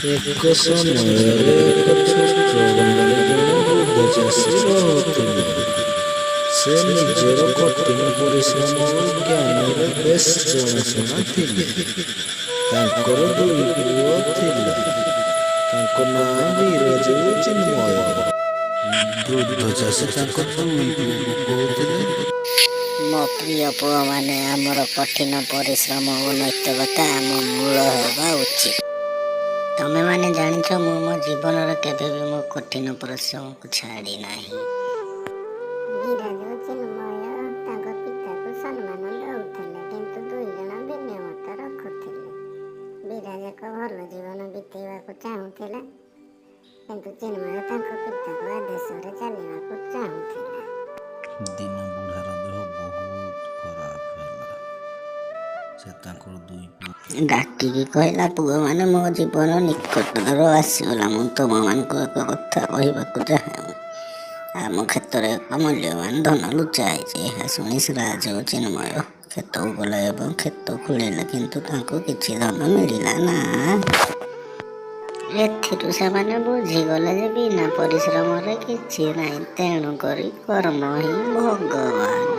ଏକ ସମୟରେ ଏକ ଛୋଟ ଗାଁରେ ଜଣେ ବୃଦ୍ଧ ଚାଷୀ ରହୁଥିଲେ। ସେ ନିଜର କଠିନ ପରିଶ୍ରମ ଓ ଜ୍ଞାନରେ ବେଶ୍ ଜଣାଶୁଣା ଥିଲେ। ତାଙ୍କର ଦୁଇ ପୁଅ ଥିଲା। ତାଙ୍କ ନାଁ ବିରାଜ ଓ ଚିନ୍ମୟ। ବୃଦ୍ଧ ଚାଷୀ ତାଙ୍କ ଦୁଇ ପୁଅଙ୍କୁ କହୁଥିଲେ, ମୋ ପ୍ରିୟ ପୁଅମାନେ, ଆମର କଠିନ ପରିଶ୍ରମ ଓ ନୈତିକତା ଆମ ମୂଳ ହେବା ଉଚିତ। ତମେମାନେ ଜାଣିଛ, ମୁଁ ମୋ ଜୀବନରେ କେବେ ବି ମୋ କଠିନ ପରିଶ୍ରମକୁ ଛାଡ଼ି ନାହିଁ। ବିରାଜ ଓ ଚିନ୍ମୟ ତାଙ୍କ ପିତାକୁ ସମ୍ମାନ ଦେଉଥିଲେ, କିନ୍ତୁ ଦୁଇଜଣ ଭିନ୍ନ ମତ ରଖୁଥିଲେ। ବିରାଜ ଏକ ଭଲ ଜୀବନ ବିତେଇବାକୁ ଚାହୁଁଥିଲା, କିନ୍ତୁ ଚିନ୍ମୟ ତାଙ୍କ ପିତାଙ୍କ ଆଦେଶରେ ଚାଲିବାକୁ ଚାହୁଁଥିଲା। ଦିନେ ବୁଢ଼ାର ଦେହ ବହୁତ ଖରାପ ହେଲା। ସେ ତାଙ୍କର ଦୁଇ ପୁଅ ଡାକିକି କହିଲା, "ପୁଅମାନେ, ମୋ ଜୀବନ ନିକଟତର ଆସିଗଲା। ମୁଁ ତୁମମାନଙ୍କୁ ଏକ କଥା କହିବାକୁ ଚାହେଁ। ଆମ କ୍ଷେତରେ ଏକ ମୂଲ୍ୟବାନ ଧନ ଲୁଚା ହେଇଛି।" ଏହା ଶୁଣି ରାଜ ଓ ଚିନ୍ମୟ କ୍ଷେତକୁ ଗଲେ ଏବଂ କ୍ଷେତ ଖୋଳିଲେ, କିନ୍ତୁ ତାଙ୍କୁ କିଛି ଧନ ମିଳିଲା ନା। ଏଥିରୁ ସେମାନେ ବୁଝିଗଲେ ଯେ ବିନା ପରିଶ୍ରମରେ କିଛି ନାହିଁ। ତେଣୁ କରି କର୍ମ ହିଁ ଭଗବାନ।